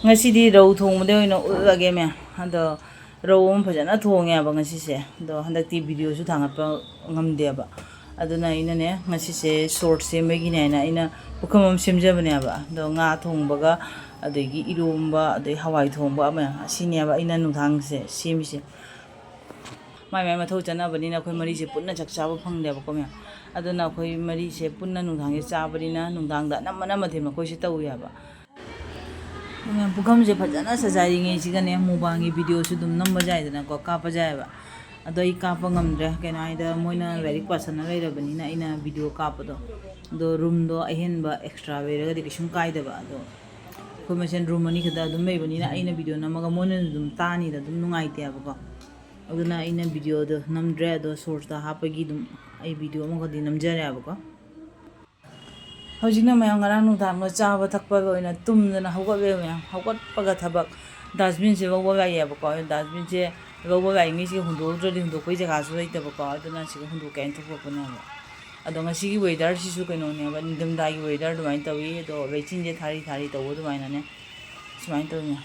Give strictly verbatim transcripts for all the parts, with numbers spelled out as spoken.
ꯉꯁꯤꯗꯤ ꯔꯧ ꯊꯣꯡꯕꯗ ꯑꯣꯏꯅ ꯎꯠꯂꯒꯦ ꯃꯌꯥꯝ꯫ ꯑꯗꯣ ꯔꯧ ꯑꯃ ꯐꯖꯅ ꯊꯣꯡꯉꯦꯕ ꯉꯁꯤꯁꯦ꯫ ꯑꯗꯣ ꯍꯟꯗꯛꯇꯤ ꯚꯤꯗꯤꯑꯣꯁꯨ ꯊꯥꯡꯒꯠꯄ ꯉꯝꯗꯦꯕ꯫ ꯑꯗꯨꯅ ꯑꯩꯅꯅꯦ ꯉꯁꯤꯁꯦ ꯁꯣꯔꯠ ꯁꯦꯝꯕꯒꯤꯅꯦ ꯍꯥꯏꯅ ꯑꯩꯅ ꯄꯨꯈꯝ ꯑꯃ ꯁꯦꯝꯖꯕꯅꯦꯕ꯫ ꯑꯗꯣ ꯉꯥ ꯊꯣꯡꯕꯒ ꯑꯗꯒꯤ ꯏꯔꯣꯝꯕ ꯑꯗꯩ ꯍꯋꯥꯏ ꯊꯣꯡꯕ ꯑꯃ ꯑꯁꯤꯅꯦꯕ ꯑꯩꯅ ꯅꯨꯡꯗꯥꯡꯁꯦ ꯁꯦꯝꯃꯤꯁꯦ꯫ ꯃꯥꯏ ꯃꯥꯏ ꯃꯊꯧ ꯆꯠꯅꯕꯅꯤꯅ ꯑꯩꯈꯣꯏ ꯃꯔꯤꯁꯦ ꯄꯨꯟꯅ ꯆꯥꯛ ꯆꯥꯕ ꯐꯪꯗꯦꯕꯀꯣ ꯃꯌꯥꯝ꯫ ꯑꯗꯨꯅ ꯑꯩꯈꯣꯏ ꯃꯔꯤꯁꯦ ꯄꯨꯟꯅ ꯅꯨꯡꯗꯥꯡꯁꯦ ꯆꯥꯕꯅꯤꯅ ꯅꯨꯡꯗꯥꯡꯗ ꯑꯅꯝꯕꯅ ꯃꯊꯦꯜ ꯃꯈꯣꯏꯁꯦ ꯇꯧꯏ ꯍꯥꯏꯕ꯫ ꯃꯌꯥꯝ ꯄꯨꯈꯝꯁꯦ ꯐꯖꯅ ꯁꯖꯥꯏꯔꯤꯉꯩꯁꯤꯒꯅꯦ ꯃꯨꯛꯕꯥꯡꯒꯤ ꯚꯤꯗꯤꯑꯣꯁꯨ ꯑꯗꯨꯝ ꯅꯝꯕ ꯌꯥꯏꯗꯅꯀꯣ, ꯀꯥꯞꯄ ꯌꯥꯏꯑꯕ꯫ ꯑꯗꯣ ꯑꯩ ꯀꯥꯞꯄ ꯉꯝꯗ꯭ꯔꯦ, ꯀꯩꯅꯣ ꯍꯥꯏꯗ ꯃꯣꯏꯅ ꯂꯥꯏꯔꯤꯛ ꯄꯥꯁꯟꯅ ꯂꯩꯔꯕꯅꯤꯅ ꯑꯩꯅ ꯚꯤꯗꯤꯑꯣ ꯀꯥꯞꯄꯗꯣ꯫ ꯑꯗꯣ ꯔꯨꯝꯗꯣ ꯑꯍꯦꯟꯕ ꯑꯦꯛꯁꯇ꯭ꯔꯥ ꯂꯩꯔꯒꯗꯤ ꯀꯩꯁꯨꯝ ꯀꯥꯏꯗꯕ꯫ ꯑꯗꯣ ꯑꯩꯈꯣꯏ ꯃꯁꯦꯟ ꯔꯨꯝ ꯑꯅꯤ ꯈꯛꯇ ꯑꯗꯨꯝ ꯂꯩꯕꯅꯤꯅ ꯑꯩꯅ ꯚꯤꯗꯤꯑꯣ ꯅꯝꯃꯒ ꯃꯣꯏꯅ ꯑꯗꯨꯝ ꯇꯥꯅꯤꯗ, ꯑꯗꯨꯝ ꯅꯨꯡꯉꯥꯏꯇꯦꯕꯀꯣ꯫ ꯑꯗꯨꯅ ꯑꯩꯅ ꯚꯤꯗꯤꯑꯣꯗꯣ ꯅꯝꯗ꯭ꯔꯦ꯫ ꯑꯗꯣ ꯁꯣꯔꯠꯁꯇ ꯍꯥꯞꯄꯒꯤ ꯑꯗꯨꯝ ꯑꯩ ꯚꯤꯗꯤꯑꯣ ꯑꯃꯈꯛꯇꯤ ꯅꯝꯖꯔꯦꯕꯀꯣ꯫ ꯍꯧꯖꯤꯛꯅ ꯃꯌꯥꯝ ꯉꯔꯥꯡ ꯅꯨꯡꯗꯥꯡꯗꯣ ꯆꯥꯕ ꯊꯛꯄ ꯂꯣꯏꯅ ꯇꯨꯝꯗꯅ ꯍꯧꯒꯠꯂꯦ ꯃꯌꯥꯝ꯫ ꯍꯧꯒꯠꯄꯒ ꯊꯕꯛ ꯗꯁꯕꯤꯟꯁꯦ ꯂꯧꯕ ꯂꯥꯛꯑꯦꯕꯀꯣ꯫ ꯗꯁꯕꯤꯟꯁꯦ ꯂꯧꯕ ꯂꯥꯛꯏꯉꯩꯁꯤꯒ ꯍꯨꯟꯗꯣꯛꯍꯧꯗ꯭ꯔꯗꯤ ꯍꯨꯟꯗꯣꯛꯄꯒꯤ ꯖꯒꯥꯁꯨ ꯂꯩꯇꯕꯀꯣ꯫ ꯑꯗꯨꯅ ꯁꯤꯒ ꯍꯨꯟꯗꯣꯛꯀꯦ ꯍꯥꯏꯅ ꯊꯣꯛꯂꯛꯄꯅꯦꯕ꯫ ꯑꯗꯣ ꯉꯁꯤꯒꯤ ꯋꯦꯗꯔꯁꯤꯁꯨ ꯀꯩꯅꯣꯅꯦꯕ, ꯅꯤꯡꯊꯝꯊꯥꯒꯤ ꯋꯦꯗꯔ ꯑꯗꯨꯃꯥꯏꯅ ꯇꯧꯏ꯫ ꯑꯗꯣ ꯂꯩꯆꯤꯟꯁꯦ ꯊꯥꯔꯤ ꯊꯥꯔꯤ ꯇꯧꯕ ꯑꯗꯨꯃꯥꯏꯅꯅꯦ ꯁꯨꯃꯥꯏꯅ ꯇꯧꯏ꯫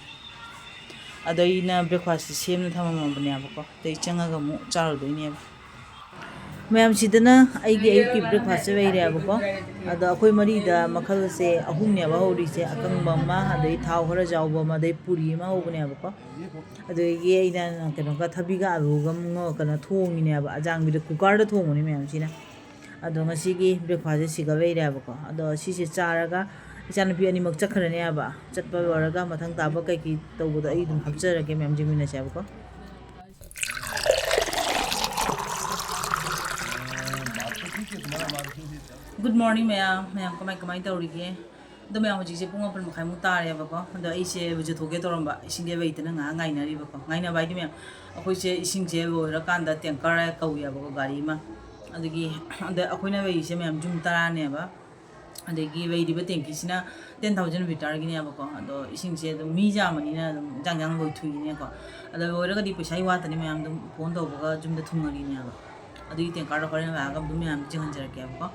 ꯑꯗꯣ ꯑꯩꯅ ꯕ꯭ꯔꯦꯛꯐꯥꯁꯁꯦ ꯁꯦꯝꯅ ꯊꯝꯃꯝꯃꯕꯅꯦꯕꯀꯣ꯫ ꯑꯗꯩ ꯆꯪꯉꯒ ꯑꯃꯨꯛ ꯆꯥꯔꯨꯗꯣꯏꯅꯦꯕ꯫ ꯃꯌꯥꯝꯁꯤꯗꯅ ꯑꯩꯒꯤ ꯑꯌꯨꯛꯀꯤ ꯕ꯭ꯔꯦꯛꯐꯥꯁꯁꯦ ꯂꯩꯔꯦꯕꯀꯣ꯫ ꯑꯗꯣ ꯑꯩꯈꯣꯏ ꯃꯔꯤꯗ ꯃꯈꯜꯁꯦ ꯑꯍꯨꯝꯅꯦꯕ ꯍꯧꯔꯤꯁꯦ, ꯑꯀꯪꯕ ꯑꯃ, ꯑꯗꯩ ꯊꯥꯎ ꯈꯔ ꯌꯥꯎꯕ ꯑꯃ, ꯑꯗꯩ ꯄꯨꯔꯤ ꯑꯃ ꯍꯧꯕꯅꯦꯕꯀꯣ꯫ ꯑꯗꯒꯤ ꯑꯩꯅ ꯀꯩꯅꯣꯒ ꯊꯕꯤꯒ ꯑꯂꯨꯒ ꯉꯧ-, ꯀꯩꯅꯣ ꯊꯣꯡꯉꯤꯅꯦꯕ, ꯑꯖꯥꯡꯕꯤꯗ ꯀꯨꯀꯔꯗ ꯊꯣꯡꯕꯅꯤ ꯃꯌꯥꯝꯁꯤꯅ꯫ ꯑꯗꯣ ꯉꯁꯤꯒꯤ ꯕ꯭ꯔꯦꯛꯐꯥꯁꯁꯦ ꯁꯤꯒ ꯂꯩꯔꯦꯕꯀꯣ꯫ ꯑꯗꯣ ꯁꯤꯁꯦ ꯆꯥꯔꯒ ꯏꯆꯥꯅꯨꯄꯤ ꯑꯅꯤꯃꯛ ꯆꯠꯈ꯭ꯔꯅꯦꯕ꯫ ꯆꯠꯄ ꯂꯣꯏꯔꯒ ꯃꯊꯪ ꯇꯥꯕ ꯀꯩꯀꯩ ꯇꯧꯕꯗꯣ ꯑꯩ ꯑꯗꯨꯝ ꯍꯥꯞꯆꯔꯒꯦ ꯃꯌꯥꯝ, ꯌꯦꯡꯃꯤꯟꯅꯁꯦꯕꯀꯣ꯫ Good morning ꯃꯌꯥꯝ꯫ ꯃꯌꯥꯝ ꯀꯃꯥꯏ ꯀꯃꯥꯏ ꯇꯧꯔꯤꯒꯦ? ꯑꯗꯣ ꯃꯌꯥꯝ, ꯍꯧꯖꯤꯛꯁꯦ ꯄꯨꯡ ꯃꯥꯄꯟ ꯃꯈꯥꯏꯃꯨꯛ ꯇꯥꯔꯦꯕꯀꯣ꯫ ꯑꯗꯣ ꯑꯩꯁꯦ ꯂꯨꯖꯊꯣꯛꯀꯦ ꯇꯧꯔꯝꯕ, ꯏꯁꯤꯡꯁꯦ ꯂꯩꯇꯅ ꯉꯥꯏꯍꯥꯛ ꯉꯥꯏꯅꯔꯤꯕꯀꯣ꯫ ꯉꯥꯏꯅꯕ ꯍꯥꯏꯗꯤ ꯃꯌꯥꯝ, ꯑꯩꯈꯣꯏꯁꯦ ꯏꯁꯤꯡꯁꯦ ꯂꯣꯏꯔꯀꯥꯟꯗ ꯇꯦꯡꯀꯔ ꯀꯧꯏꯕꯀꯣ, ꯒꯥꯔꯤ ꯑꯃ꯫ ꯑꯗꯒꯤ ꯑꯗ ꯑꯩꯈꯣꯏꯅ ꯂꯩꯔꯤꯁꯦ ꯃꯌꯥꯝ ꯌꯨꯝ ꯇꯔꯥꯅꯦꯕ꯫ ꯑꯗꯒꯤ ꯂꯩꯔꯤꯕ ꯇꯦꯡꯀꯤꯁꯤꯅ ten thousand literꯒꯤꯅꯦꯕꯀꯣ꯫ ꯑꯗꯣ ꯏꯁꯤꯡꯁꯦ ꯑꯗꯨꯝ ꯃꯤ ꯌꯥꯝꯕꯅꯤꯅ ꯑꯗꯨꯝ ꯏꯟꯖꯥꯡ ꯏꯟꯖꯥꯡ ꯂꯣꯏꯊꯣꯛꯏꯅꯦꯀꯣ꯫ ꯑꯗꯣ ꯂꯣꯏꯔꯒꯗꯤ ꯄꯩꯁꯥꯒꯤ ꯋꯥꯇꯅꯤ ꯃꯌꯥꯝ, ꯑꯗꯨꯝ ꯐꯣꯟ ꯇꯧꯕꯒ ꯌꯨꯝꯗ ꯊꯨꯡꯉꯔꯤꯅꯦꯕ꯫ ꯑꯗꯨꯒꯤ ꯇꯦꯡꯀꯔꯗꯣ ꯍꯣꯔꯦꯟ ꯂꯥꯛꯑꯒ ꯑꯗꯨꯝ ꯃꯌꯥꯝ ꯌꯦꯡꯍꯟꯖꯔꯛꯀꯦꯕꯀꯣ꯫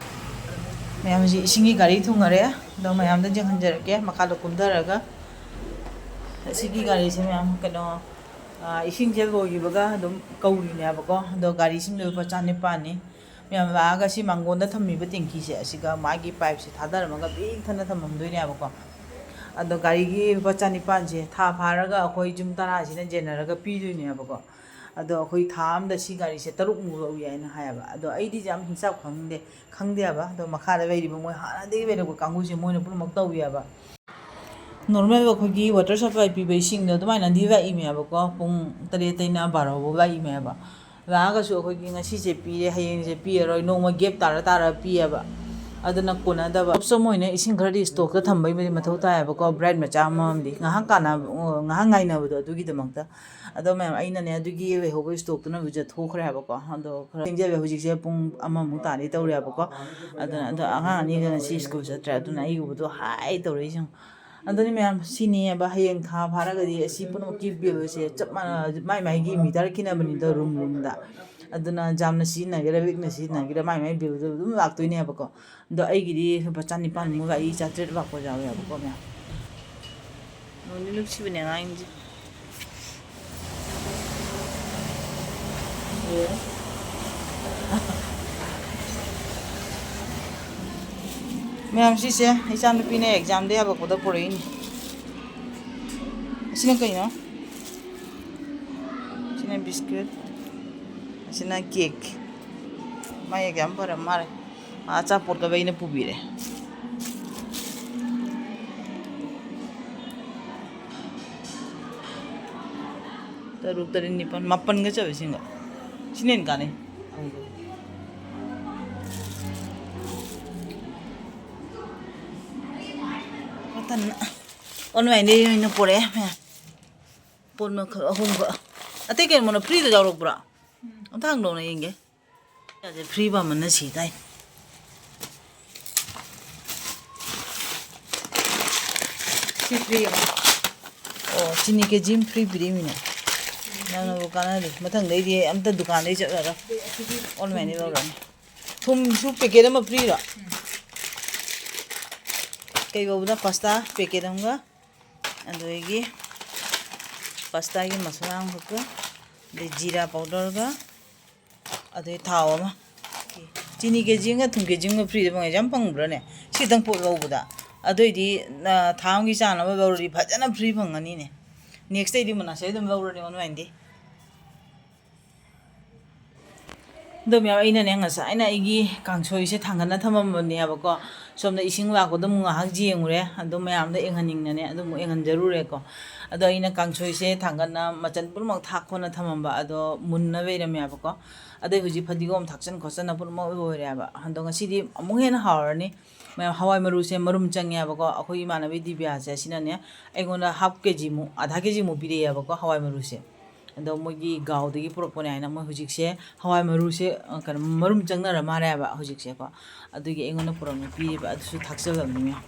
ꯃꯌꯥꯝꯁꯦ ꯏꯁꯤꯡꯒꯤ ꯒꯥꯔꯤ ꯊꯨꯡꯉꯔꯦ꯫ ꯑꯗꯣ ꯃꯌꯥꯝꯗ ꯌꯦꯡꯍꯟꯖꯔꯛꯀꯦ ꯃꯈꯥꯗ ꯀꯨꯝꯊꯔꯒ꯫ ꯑꯁꯤꯒꯤ ꯒꯥꯔꯤꯁꯦ ꯃꯌꯥꯝ ꯀꯩꯅꯣ, ꯑ, ꯏꯁꯤꯡꯁꯦ ꯂꯣꯏꯈꯤꯕꯒ ꯑꯗꯨꯝ ꯀꯧꯔꯤꯅꯦꯕꯀꯣ꯫ ꯑꯗꯣ ꯒꯥꯔꯤꯁꯤꯡꯗꯣ ꯂꯨꯄꯥ ꯆꯅꯤꯄꯥꯟꯅꯤ꯫ ꯃꯌꯥꯝ ꯂꯥꯛꯑꯒ ꯁꯤ ꯃꯥꯡꯒꯣꯟꯗ ꯊꯝꯃꯤꯕ ꯇꯦꯡꯀꯤꯁꯦ, ꯑꯁꯤꯒ ꯃꯥꯒꯤ ꯄꯥꯏꯞꯁꯦ ꯊꯥꯗꯔꯝꯃꯒ ꯄꯤꯛ ꯊꯟꯅ ꯊꯝꯃꯝꯗꯣꯏꯅꯦꯕꯀꯣ꯫ ꯑꯗꯣ ꯒꯥꯔꯤꯒꯤ ꯂꯨꯄꯥ ꯆꯅꯤꯄꯥꯟꯁꯦ ꯊꯥ ꯐꯥꯔꯒ ꯑꯩꯈꯣꯏ ꯌꯨꯝ ꯇꯔꯥꯁꯤꯅ ꯌꯦꯟꯅꯔꯒ ꯄꯤꯗꯣꯏꯅꯦꯕꯀꯣ꯫ ꯑꯗꯣ ꯑꯩꯈꯣꯏ ꯊꯥ ꯑꯃꯗ ꯁꯤ ꯒꯥꯔꯤꯁꯦ ꯇꯔꯨꯛꯃꯨꯛ ꯂꯧꯏ ꯍꯥꯏꯅ ꯍꯥꯏꯌꯦꯕ꯫ ꯑꯗꯣ ꯑꯩꯗꯤ ꯌꯥꯝ ꯍꯤꯡꯁꯥꯞ ꯈꯪꯗꯦ, ꯈꯪꯗꯦꯕ꯫ ꯑꯗꯣ ꯃꯈꯥꯗ ꯂꯩꯔꯤꯕ ꯃꯣꯏ ꯍꯥꯟꯅꯗꯒꯤ ꯂꯩꯔꯛꯄ ꯀꯥꯡꯕꯨꯁꯦ ꯃꯣꯏꯅ ꯄꯨꯝꯅꯃꯛ ꯇꯧꯏꯑꯕ꯫ ꯅꯣꯔꯃꯦꯜ ꯑꯩꯈꯣꯏꯒꯤ ꯋꯥꯇꯔ ꯁꯄ꯭ꯂꯥꯏ ꯄꯤꯕ ꯏꯁꯤꯡꯗꯣ ꯑꯗꯨꯃꯥꯏꯅꯗꯤ ꯂꯥꯛꯏꯃꯦꯕꯀꯣ, ꯄꯨꯡ ꯇꯔꯦꯠꯇꯩꯅ ꯕꯥꯔꯣ ꯐꯥꯎ ꯂꯥꯛꯏꯃꯦꯕ꯫ ꯂꯥꯛꯑꯒꯁꯨ ꯑꯩꯈꯣꯏꯒꯤ ꯉꯁꯤꯁꯦ ꯄꯤꯔꯦ, ꯍꯌꯦꯡꯁꯦ ꯄꯤꯔꯔꯣꯏ, ꯅꯣꯡꯃ ꯒꯦꯞ ꯇꯥꯔ ꯇꯥꯔ ꯄꯤꯌꯦꯕ꯫ ꯑꯗꯨꯅ ꯀꯣꯟꯅꯗꯕ꯫ ꯑꯣꯞꯁꯟ ꯑꯣꯏꯅ ꯏꯁꯤꯡ ꯈꯔꯗꯤ ꯏꯁꯇꯣꯛꯇ ꯊꯝꯕꯩꯕꯨꯗꯤ ꯃꯊꯧ ꯇꯥꯏꯌꯦꯕꯀꯣ, ꯕ꯭ꯔꯥꯏꯠ ꯃꯆꯥ ꯑꯃꯃꯝꯗꯤ ꯉꯥꯏꯍꯥꯛ ꯀꯥꯟꯅꯕ, ꯉꯥꯏꯍꯥꯛ ꯉꯥꯏꯅꯕꯗꯣ ꯑꯗꯨꯒꯤꯗꯃꯛꯇ꯫ ꯑꯗꯣ ꯃꯌꯥꯝ, ꯑꯩꯅꯅꯦ ꯑꯗꯨꯒꯤ ꯂꯩꯍꯧꯕ ꯏꯁꯇꯣꯛꯇꯨꯅ ꯍꯧꯖꯤꯛ ꯊꯣꯛꯈ꯭ꯔꯦ ꯍꯥꯏꯕꯀꯣ꯫ ꯑꯗꯣ ꯈꯔ ꯊꯦꯡꯖꯜꯂꯦ, ꯍꯧꯖꯤꯛꯁꯦ ꯄꯨꯡ ꯑꯃꯃꯨꯛ ꯇꯥꯗꯤ ꯇꯧꯔꯦ ꯍꯥꯏꯕꯀꯣ꯫ ꯑꯗꯨꯅ ꯑꯗꯣ ꯑꯉꯥꯡ ꯑꯅꯤꯒ ꯉꯁꯤ ꯁ꯭ꯀꯨꯜ ꯆꯠꯇ꯭ꯔꯦ, ꯑꯗꯨꯅ ꯑꯩꯒꯨꯝꯕꯗꯣ ꯍꯥꯏ ꯇꯧꯔꯛꯏꯁꯦ ꯌꯦꯡꯉꯣ꯫ ꯑꯗꯨꯅꯤ ꯃꯌꯥꯝ, ꯁꯤꯅꯦꯕ ꯍꯌꯦꯡ ꯊꯥ ꯐꯥꯔꯒꯗꯤ ꯑꯁꯤ ꯄꯨꯝꯅꯃꯛꯀꯤ ꯕꯤꯜꯁꯦ ꯆꯞ ꯃꯥꯟꯅ, ꯃꯥꯏ ꯃꯥꯏꯒꯤ ꯃꯤꯇꯔ ꯈꯦꯠꯅꯕꯅꯤꯗꯣ, ꯔꯨꯝ ꯔꯨꯝꯗ꯫ ꯑꯗꯨꯅ ꯖꯥꯝꯅ ꯁꯤꯖꯤꯟꯅꯒꯦꯔꯥ, ꯋꯤꯛꯅ ꯁꯤꯖꯤꯟꯅꯒꯦꯔꯥ, ꯃꯥꯏ ꯃꯥꯏ ꯕꯤꯜꯗꯣ ꯑꯗꯨꯝ ꯂꯥꯛꯇꯣꯏꯅꯦꯕꯀꯣ꯫ ꯑꯗꯣ ꯑꯩꯒꯤꯗꯤ ꯂꯨꯄꯥ ꯆꯅꯤꯄꯥꯟꯃꯨꯛ ꯂꯥꯛꯏ, ꯆꯥꯇ꯭ꯔꯦꯠ ꯂꯥꯛꯄ ꯌꯥꯎꯋꯦꯕꯀꯣ ꯃꯌꯥꯝ꯫ ꯅꯨꯡꯗꯤ ꯅꯨꯡꯁꯤꯕꯅꯦ ꯑꯉꯥꯡꯁꯤꯡꯁꯦ꯫ ꯃꯌꯥꯝ, ꯁꯤꯁꯦ ꯏꯆꯥꯅꯨꯄꯤꯅ ꯑꯦꯛꯖꯥꯝꯗ ꯍꯜꯂꯛꯄꯗ ꯄꯨꯔꯛꯏꯅꯤ꯫ ꯑꯁꯤꯅ ꯀꯩꯅꯣ? ꯑꯁꯤꯅ ꯕꯤꯁꯀꯤꯠ, ꯑꯁꯤꯅ ꯀꯦꯛ꯫ ꯃꯥ ꯑꯦꯛꯖꯥꯝ ꯐꯔ ꯃꯥꯜꯂꯦ꯫ ꯃꯥ ꯑꯆꯥꯄꯣꯠꯀ ꯑꯩꯅ ꯄꯨꯕꯤꯔꯦ꯫ ꯇꯔꯨꯛ, ꯇꯔꯦꯠ, ꯅꯤꯄꯥꯜ, ꯃꯥꯄꯜꯒ ꯆꯠꯂꯦ ꯁꯤꯡꯒ꯫ ꯁꯤꯅ ꯍꯦꯟꯅ ꯀꯥꯟꯅꯩ꯫ ꯃꯇꯟ ꯑꯣꯟꯂꯥꯏꯟꯗꯒꯤ ꯑꯣꯏꯅ ꯄꯨꯔꯛꯑꯦ ꯃꯌꯥꯝ꯫ ꯄꯣꯠ ꯃꯈꯜ ꯑꯍꯣꯡꯕ꯫ ꯑꯇꯩ ꯀꯩꯅꯣ ꯃꯣꯏꯅ ꯐ꯭ꯔꯤꯗ ꯌꯥꯎꯔꯛꯄ꯭ꯔꯥ? ꯑꯝꯇ ꯍꯥꯡꯗꯣꯛꯅ ꯌꯦꯡꯒꯦ꯫ ꯌꯥꯁꯦ ꯐ꯭ꯔꯤ ꯄꯥꯝꯕꯅ ꯁꯤ ꯇꯥꯏ꯫ ꯁꯤ ꯐ꯭ꯔꯤ ꯑꯃ꯫ ꯑꯣ, ꯆꯤꯅꯤ ꯀꯦ ꯖꯤ ꯑꯃ ꯐ꯭ꯔꯤ ꯄꯤꯔꯛꯏꯃꯤꯅꯦ꯫ ꯌꯥꯝꯅꯕꯨ ꯀꯥꯟꯅꯔꯦ꯫ ꯃꯊꯪꯗꯩꯗꯤ ꯑꯝꯇ ꯗꯨꯀꯥꯟꯗꯩ ꯆꯠꯂꯔꯣꯏ꯫ ꯑꯣꯟꯂꯥꯏꯟꯗꯩ ꯂꯧꯔꯅꯤ꯫ ꯊꯨꯝꯁꯨ ꯄꯦꯀꯦꯠ ꯑꯃ ꯐ꯭ꯔꯤꯔꯣ? ꯀꯩ ꯐꯥꯎꯕꯗ ꯄꯥꯁꯇꯥ ꯄꯦꯀꯦꯠ ꯑꯃꯒ ꯑꯗꯒꯤ ꯄꯥꯁꯇꯥꯒꯤ ꯃꯁꯥꯂꯥ ꯑꯃꯈꯛꯀ, ꯑꯗꯩ ꯖꯤꯔꯥ ꯄꯥꯎꯗꯔꯒ, ꯑꯗꯩ ꯊꯥꯎ ꯑꯃ꯫ ꯆꯤꯅꯤ ꯀꯦ ꯖꯤ ꯑꯃꯒ ꯊꯨꯝ ꯀꯦ ꯖꯤ ꯑꯃꯒ ꯐ꯭ꯔꯤꯗ ꯐꯪꯉꯦ꯫ ꯌꯥꯝ ꯐꯪꯕ꯭ꯔꯥꯅꯦ? ꯁꯤꯇꯪ ꯄꯣꯠ ꯂꯧꯕꯗ꯫ ꯑꯗꯨꯏꯗꯤ, ꯅ, ꯊꯥ ꯑꯃꯒꯤ ꯆꯥꯅꯕ ꯂꯧꯔꯗꯤ ꯐꯖꯅ ꯐ꯭ꯔꯤ ꯐꯪꯉꯅꯤꯅꯦ꯫ ꯅꯦꯛꯁꯇꯩꯗꯤ ꯃꯅꯥꯁꯦ ꯑꯗꯨꯝ ꯂꯧꯔꯅꯤ ꯑꯣꯟꯂꯥꯏꯟꯗꯤ꯫ ꯑꯗꯣ ꯃꯌꯥꯝ, ꯑꯩꯅꯅꯦ ꯉꯁꯥꯏꯅ ꯑꯩꯒꯤ ꯀꯥꯡꯁꯣꯏꯁꯦ ꯊꯥꯡꯒꯠꯅ ꯊꯝꯃꯝꯕꯅꯦꯕꯀꯣ꯫ ꯁꯣꯝꯗ ꯏꯁꯤꯡ ꯂꯥꯛꯄꯗꯣ ꯑꯃꯨꯛ ꯉꯥꯏꯍꯥꯛ ꯌꯦꯡꯉꯨꯔꯦ꯫ ꯑꯗꯣ ꯃꯌꯥꯝꯗ ꯌꯦꯡꯍꯟꯅꯤꯡꯗꯅꯦ ꯑꯗꯨ ꯑꯃꯨꯛ ꯌꯦꯡꯍꯟꯖꯔꯨꯔꯦꯀꯣ꯫ ꯑꯗꯣ ꯑꯩꯅ ꯀꯥꯡꯁꯣꯏꯁꯦ ꯊꯥꯡꯒꯠꯅ ꯃꯆꯜ ꯄꯨꯝꯅꯃꯛ ꯊꯥꯛ ꯈꯣꯠꯅ ꯊꯝꯃꯝꯕ ꯑꯗꯣ ꯃꯨꯟꯅ ꯂꯩꯔꯝꯃꯦꯕꯀꯣ꯫ ꯑꯗꯩ ꯍꯧꯖꯤꯛ ꯐꯗꯤꯒꯣꯝ ꯊꯥꯛꯆꯟ ꯈꯣꯠꯆꯟꯅ ꯄꯨꯝꯅꯃꯛ ꯂꯣꯏꯔꯦꯕ꯫ ꯑꯗꯣ ꯉꯁꯤꯗꯤ ꯑꯃꯨꯛ ꯍꯦꯟꯅ ꯍꯥꯎꯔꯅꯤ꯫ ꯃꯌꯥꯝ, ꯍꯋꯥꯏ ꯃꯔꯨꯁꯦ ꯃꯔꯨꯝ ꯆꯪꯉꯦꯕꯀꯣ꯫ ꯑꯩꯈꯣꯏ ꯏꯃꯥꯟꯅꯕꯤ ꯗꯤꯕꯤꯌꯥꯁꯦ, ꯑꯁꯤꯅꯅꯦ ꯑꯩꯉꯣꯟꯗ ꯍꯥꯞ ꯀꯦ ꯖꯤꯃꯨꯛ, ꯑꯥꯙꯥ ꯀꯦ ꯖꯤꯃꯨꯛ ꯄꯤꯔꯛꯑꯦꯕꯀꯣ ꯍꯋꯥꯏ ꯃꯔꯨꯁꯦ꯫ ꯑꯗꯣ ꯃꯣꯏꯒꯤ ꯒꯥꯎꯗꯒꯤ ꯄꯨꯔꯛꯄꯅꯦ ꯍꯥꯏꯅ ꯃꯣꯏ ꯍꯧꯖꯤꯛꯁꯦ ꯍꯋꯥꯏ ꯃꯔꯨꯁꯦ, ꯑ, ꯀꯩꯅꯣ, ꯃꯔꯨꯝ ꯆꯪꯅꯔ ꯃꯥꯜꯂꯦꯕ ꯍꯧꯖꯤꯛꯁꯦꯀꯣ꯫ ꯑꯗꯨꯒꯤ ꯑꯩꯉꯣꯟꯗ ꯄꯨꯔꯛꯅ ꯄꯤꯔꯤꯕ ꯑꯗꯨꯁꯨ ꯊꯥꯛꯆꯜꯂꯕꯅꯤ ꯃꯌꯥꯝ꯫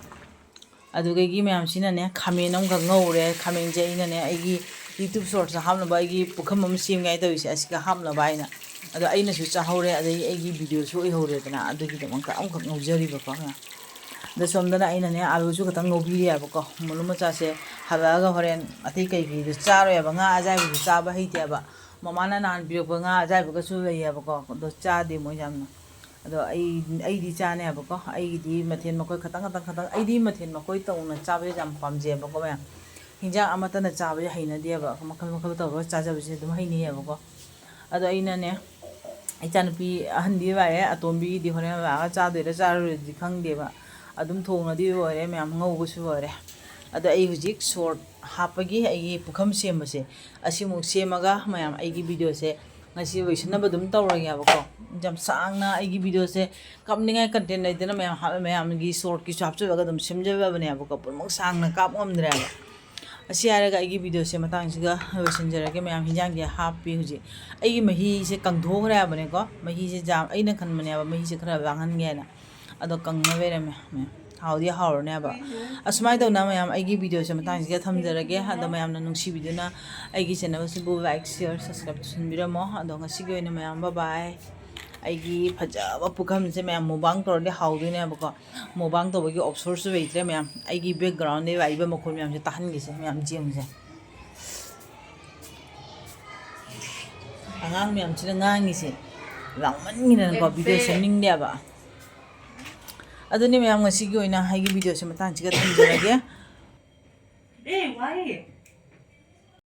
ꯑꯗꯨꯗꯒꯤ ꯃꯌꯥꯝꯁꯤꯅꯅꯦ ꯈꯥꯃꯦꯟ ꯑꯃꯈꯛ ꯉꯧꯔꯦ꯫ ꯈꯥꯃꯦꯟꯁꯦ ꯑꯩꯅꯅꯦ ꯑꯩꯒꯤ YouTube Shortsꯇ ꯍꯥꯞꯅꯕ ꯑꯩꯒꯤ ꯄꯨꯈꯝ ꯑꯃ ꯁꯦꯝꯒꯦ ꯍꯥꯏ ꯇꯧꯔꯤꯁꯦ, ꯑꯁꯤꯒ ꯍꯥꯞꯅꯕ ꯍꯥꯏꯅ꯫ ꯑꯗꯣ ꯑꯩꯅꯁꯨ ꯆꯥꯍꯧꯔꯦ, ꯑꯗꯩ ꯑꯩꯒꯤ videoꯁꯨ ꯑꯣꯏꯍꯧꯔꯦꯗꯅ, ꯑꯗꯨꯒꯤꯗꯃꯛꯇ ꯑꯃꯈꯛ ꯉꯧꯖꯔꯤꯕꯀꯣ ꯃꯌꯥꯝ꯫ ꯑꯗꯣ ꯁꯣꯝꯗꯅ ꯑꯩꯅꯅꯦ ꯑꯥꯂꯨꯁꯨ ꯈꯛꯇꯪ ꯉꯧꯕꯤꯔꯦꯕꯀꯣ꯫ ꯃꯨꯂꯨ ꯃꯆꯥꯁꯦ ꯍꯜꯂꯛꯑꯒ ꯍꯣꯔꯦꯟ ꯑꯇꯩ ꯀꯩꯀꯩꯗꯣ ꯆꯥꯔꯣꯏꯕ, ꯉꯥ ꯑꯖꯥꯏꯕꯗꯨ ꯆꯥꯕ ꯍꯩꯇꯦꯕ꯫ ꯃꯃꯥꯅ ꯅꯍꯥꯟ ꯄꯤꯔꯛꯄ ꯉꯥ ꯑꯖꯥꯏꯕꯒꯁꯨ ꯂꯩꯌꯦꯕꯀꯣ, ꯑꯗꯣ ꯆꯥꯗꯦ ꯃꯣꯏ ꯌꯥꯝꯅ꯫ ꯑꯗꯣ ꯑꯩ, ꯑꯩꯗꯤ ꯆꯥꯅꯦꯕꯀꯣ꯫ ꯑꯩꯒꯤꯗꯤ ꯃꯊꯦꯜ ꯃꯈꯣꯏ ꯈꯇꯪ, ꯈꯇꯪ, ꯈꯇꯪ, ꯑꯩꯗꯤ ꯃꯊꯦꯜ ꯃꯈꯣꯏ ꯇꯧꯅ ꯆꯥꯕꯁꯦ ꯌꯥꯝ ꯄꯥꯝꯖꯩꯑꯕꯀꯣ ꯃꯌꯥꯝ꯫ ꯍꯤꯟꯖꯥꯡ ꯑꯃꯠꯇꯅ ꯆꯥꯕꯁꯦ ꯍꯩꯅꯗꯦꯕ, ꯃꯈꯜ ꯃꯈꯜ ꯇꯧꯔꯒ ꯆꯥꯖꯕꯁꯦ ꯑꯗꯨꯝ ꯍꯩꯅꯩꯌꯦꯕꯀꯣ꯫ ꯑꯗꯣ ꯑꯩꯅꯅꯦ, ꯏꯆꯥꯅꯨꯄꯤ ꯑꯍꯟꯗꯤ ꯂꯥꯛꯑꯦ, ꯑꯇꯣꯝꯕꯤꯒꯤꯗꯤ ꯍꯣꯔꯦꯟ ꯂꯥꯛꯑꯒ ꯆꯥꯗꯣꯏꯔꯥ ꯆꯥꯔꯣꯏꯗ꯭ꯔꯗꯤ ꯈꯪꯗꯦꯕ꯫ ꯑꯗꯨꯝ ꯊꯣꯡꯉꯗꯤ ꯂꯣꯏꯔꯦ ꯃꯌꯥꯝ, ꯉꯧꯕꯁꯨ ꯂꯣꯏꯔꯦ꯫ ꯑꯗꯣ ꯑꯩ ꯍꯧꯖꯤꯛ short ꯍꯥꯞꯄꯒꯤ ꯑꯩꯒꯤ ꯄꯨꯈꯝ ꯁꯦꯝꯕꯁꯦ, ꯑꯁꯤꯃꯨꯛ ꯁꯦꯝꯃꯒ ꯃꯌꯥꯝ ꯑꯩꯒꯤ videoꯁꯦ ꯉꯁꯤ ꯂꯣꯏꯁꯤꯟꯅꯕ ꯑꯗꯨꯝ ꯇꯧꯔꯒꯦꯕꯀꯣ꯫ ꯌꯥꯝ ꯁꯥꯡꯅ ꯑꯩꯒꯤ videoꯁꯦ ꯀꯥꯞꯅꯤꯡꯉꯥꯏ content ꯂꯩꯇꯅ ꯃꯌꯥꯝ ꯍꯥꯞ-, ꯃꯌꯥꯝꯒꯤ shortꯀꯤꯁꯨ ꯍꯥꯞꯆꯤꯜꯂꯒ ꯑꯗꯨꯝ ꯁꯦꯝꯖꯕꯅꯦꯕꯀꯣ, ꯄꯨꯝꯅꯃꯛ ꯁꯥꯡꯅ ꯀꯥꯞ ꯉꯝꯗ꯭ꯔꯦꯕ꯫ ꯑꯁꯤ ꯍꯥꯏꯔꯒ ꯑꯩꯒꯤ videoꯁꯦ ꯃꯇꯥꯡꯁꯤꯒ ꯂꯣꯏꯁꯤꯟꯖꯔꯒꯦ꯫ ꯃꯌꯥꯝ ꯍꯤꯟꯖꯥꯡꯁꯦ ꯍꯥꯞꯄꯤ ꯍꯧꯖꯤꯛ꯫ ꯑꯩꯒꯤ ꯃꯍꯤꯁꯦ ꯀꯪꯊꯣꯛꯈ꯭ꯔꯦ ꯍꯥꯏꯕꯅꯦꯀꯣ꯫ ꯃꯍꯤꯁꯦ ꯌꯥꯝ, ꯑꯩꯅ ꯈꯟꯕꯅꯦꯕ ꯃꯍꯤꯁꯦ ꯈꯔ ꯂꯥꯡꯍꯟꯒꯦꯅ꯫ ꯑꯗꯣ ꯀꯪꯅ ꯂꯩꯔꯝꯃꯦ꯫ ꯍꯥꯎꯗꯤ ꯍꯥꯎꯔꯅꯦꯕ꯫ ꯑꯁꯨꯃꯥꯏꯅ ꯇꯧꯅ ꯃꯌꯥꯝ ꯑꯩꯒꯤ videoꯁꯦ ꯃꯇꯥꯡꯁꯤꯒ ꯊꯝꯖꯔꯒꯦ꯫ ꯑꯗꯣ ꯃꯌꯥꯝꯅ ꯅꯨꯡꯁꯤꯕꯤꯗꯨꯅ ꯑꯩꯒꯤ channelꯁꯤꯕꯨ like, share, subscribe ꯇꯧꯁꯤꯟꯕꯤꯔꯝꯃꯣ꯫ ꯑꯗꯣ ꯉꯁꯤꯒꯤ ꯑꯣꯏꯅ ꯃꯌꯥꯝ bye bye꯫ ꯑꯩꯒꯤ ꯐꯖꯕ ꯄꯨꯈꯝꯁꯦ ꯃꯌꯥꯝ mukbang ꯇꯧꯔꯗꯤ ꯍꯥꯎꯗꯣꯏꯅꯦꯕꯀꯣ꯫ Mukbang ꯇꯧꯕꯒꯤ optionꯁꯨ ꯂꯩꯇ꯭ꯔꯦ ꯃꯌꯥꯝ꯫ ꯑꯩꯒꯤ backgroundꯗ ꯂꯥꯛꯏꯕ ꯃꯈꯣꯜ ꯃꯌꯥꯝꯁꯦ ꯇꯥꯍꯟꯒꯦꯁꯦ ꯃꯌꯥꯝ ꯌꯦꯡꯉꯨꯁꯦ꯫ ꯑꯉꯥꯡ ꯃꯌꯥꯝꯁꯤꯅ ꯉꯥꯡꯉꯤꯁꯦ ꯂꯥꯡꯃꯟꯈꯤꯗꯅꯀꯣ, ꯚꯤꯗꯤꯑꯣ ꯁꯦꯝꯅꯤꯡꯗꯦꯕ꯫ ꯑꯗꯨꯅꯤ ꯃꯌꯥꯝ, ꯉꯁꯤꯒꯤ ꯑꯣꯏꯅ ꯑꯩꯒꯤ ꯚꯤꯗꯤꯑꯣꯁꯦ ꯃꯇꯥꯡꯁꯤꯒ ꯊꯝꯖꯔꯒꯦ꯫